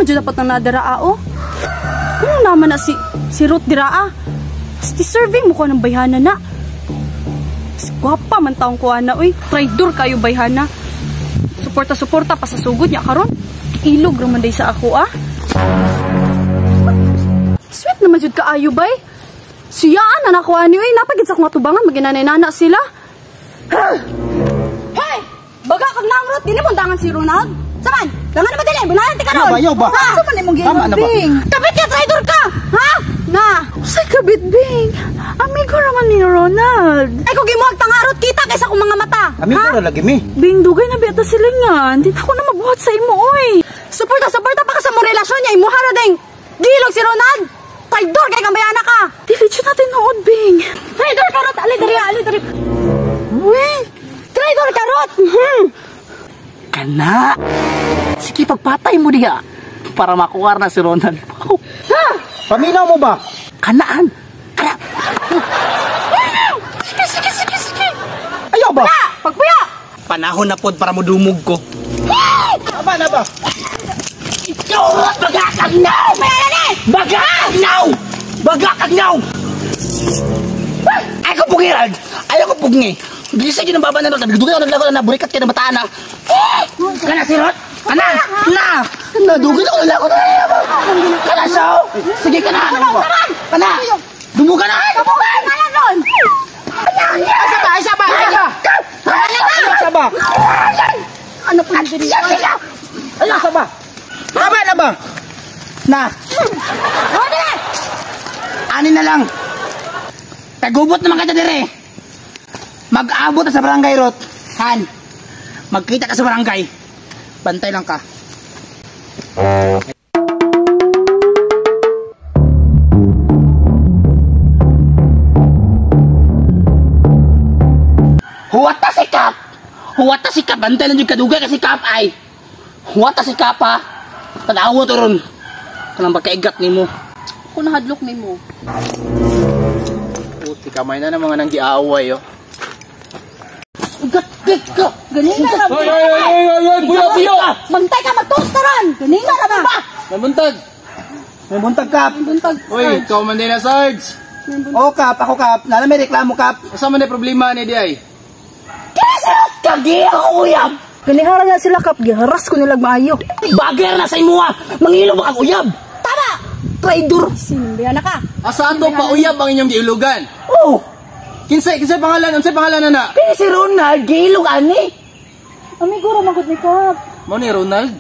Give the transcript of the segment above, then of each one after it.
man jud dapat nang nadara ao. Ano naman na si Ruth diraa? Mas deserving mo ko ng bayhana na. Mas gwapa man taong kuha na, uy. Traidor kayo bayhana. Suporta-suporta pa sa sugod niya karon. Ilog raman day sa ako, ah. Sweet naman jud kaayo, bay. Siyaan na nakuha ni, uy. Napagid sa akong atubangan, maginanay-nana sila. Hey! Baga kag naang Ruth, dili mo dangan si Ronald. Saman, dangan na madali, bunalan ti karon. Ayaw ba? Ha? Sa man imong Tama na ba? Bing? Kabit ka, traidor ka! Ha? Na! Usay kabit, Bing. Amigo raman ni Ronald. Ay, kung gimuhag tangarot kita kaysa akong mga mata. Amigo ha? ra lagi mi. Bing, dugay na biyata sila nga. Hindi na ako na mabuhat sa imo, oy. Suporta, suporta pa ka sa mong relasyon niya. Imuha ra ding. Gilog si Ronald. Traidor kay kang bayana ka. Dili jud natin nood, Bing. Traidor ka, Rot. Ali, dali, ali, dali. Uy! Traidor ka, Rot! Kana! Sige, pagpatay mo diha. Para makuha na si Ronald. Ha? Paminaw mo ba? Kanaan! Kana! Sige, sige, sige, sige! Ayaw ba? Na! Pagpuya! Panahon na pod para modumog ko. Aba na ba? Ikaw! Bagakag now! Bagakag now! Bagakag now! Ay ko pugiran! Ayaw ko pugngi! Gisa yun ang baba na ron. Dugay ako naglago na burikat kayo ng bataan na. Kana si Rot? Kana! Na! Na! Dugay ako naglago na. Kana siya! Sige kana! Kana! Dumuga na! Dumugan! Kana ron! Isa ba? Isa ba? Isa ba? Ano po yung diri? Isa ba? Tama na ba? Na! Ani na lang! Tagubot naman kita dire! Mag-abot na sa barangay, Rot. Han, magkita ka sa barangay. Bantay lang ka. Huwata si Kap! Huwata si Kap! Bantay lang yung kadugay kasi Kap ay! Huwata si Kap ha! Tanawa to ron! Kanang magkaigat ni mo. Kung nahadlok ni mo. Puti, kamay na ng mga nanggiaway oh. Igat, git ka! Ganina ra. Oy, oy, oy, oy, oy, oy, buyo, buyo! Bantay ka, magtoast na ron! Ganina ra ba? May buntag! May buntag, Kap. Buntag. Uy, ikaw man din na, Sarge! Oo, Kap. Ako, Kap. Nala may reklamo, Kap. Asa man na problema ni Di ay? Kagi ako uyab! Ganihara na sila, Kap. Giharas ko nilag maayo. Bagger na sa imuha! Mangilo ba kang uyab? Tama! Traitor! Sinimbayan na ka. Asa ato pa uyab ang inyong giulugan? Oh! Kinsay, kinsay pangalan, unsay pangalan na na? Kini si Ronald, giilog ani! Amigo raman gud ni Kap. Mo ni Ronald?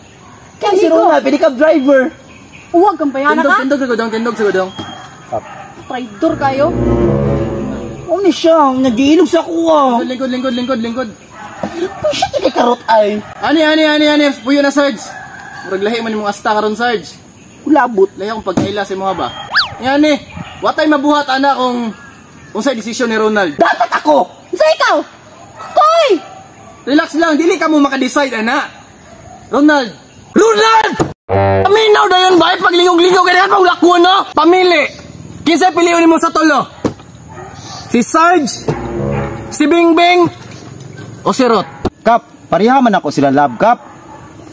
Kini si Ronald, pwede ka driver! Uwag kang bayana Tindog, ka. tindog sa gudong, tindog sa gudong. Traidor kayo. Ano siya? Nag-iilog sa kuha. Lingkod, lingkod, lingkod, lingkod. Push it kay karot ay. Ani, ani, ani, ani, puyo na, Sarge. Murag lahi man imong asta karon, Sarge. Kulabot. Lahi akong pagkaila sa imuha ba? Ani, watay mabuhat ana kung unsay desisyon ni Ronald. Dapat ako! Sa ikaw! Koy! Relax lang, dili ka mo maka-decide ana. Ronald. Ronald! Paminaw na yun ba? Paglingog-lingog ka na pag no? Pamili. Kinsay piliun nimo sa tulo? Si Sarge, si Bingbing, o si Rot? Kap, pareha man ako sila lab, Kap.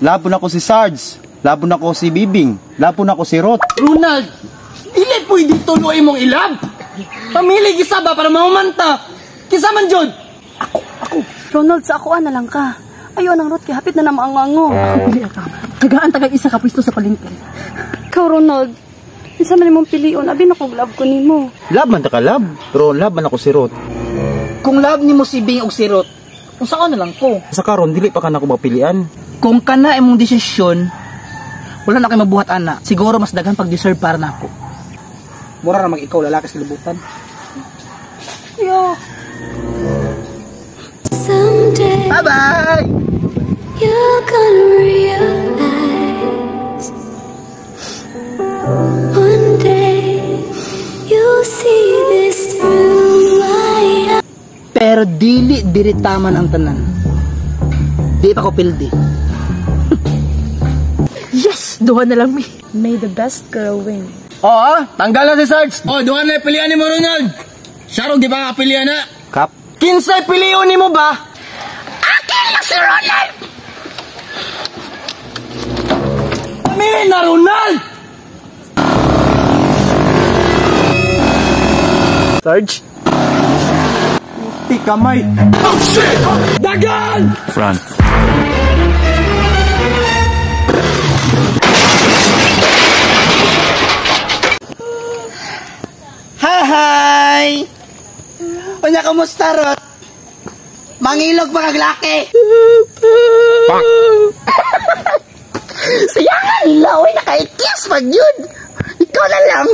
Labo na ko si Sarge. Labo na ko si Bibing. Labo na ko si Rot. Ronald, dili pwede tulo imong ilab. Pamili gisa ba para mahumanta? Kisa man jud. Ronald, sa ako na lang ka. Ayaw nang Rot, kay hapit na namaango-ango. Pili ka. Tagaan tagay isa ka pwesto sa palengke. Ikaw, Ronald, isa man imong pilion, abi na kog love ko nimo. Lab man ta ka lab. Pero lab man ako si Rot. Kung love nimo si Bing og si Rot, unsa ka na lang ko? Sa karon dili pa ka nako mapilian. Kung kana imong desisyon, wala na kay mabuhat ana. Siguro mas daghan pag-deserve para nako. Mura ra mag ikaw lalaki sa libutan. Yo. Someday Bye-bye. you're gonna realize. One day you'll see this through my eyes. Pero dili diri taman ang tanan. Di pa ko pildi. Yes! Duha na lang mi. May the best girl win. Oo, tanggal na si Sarge. Oh, duha na pilihan nimo Ronald. Sharog di ba nga pilihan na? Kap, Kinsay piliun nimo ba? Akin lang si Ronald! Pamili na. na, Ronald! Sarge? Ti kamay. Oh shit! Dagan! Front. Hi! Unya, kumusta, Rot? Mangilog mga glaki! Sayangan nila, oy, nakaikis pag yun! Ikaw na lang!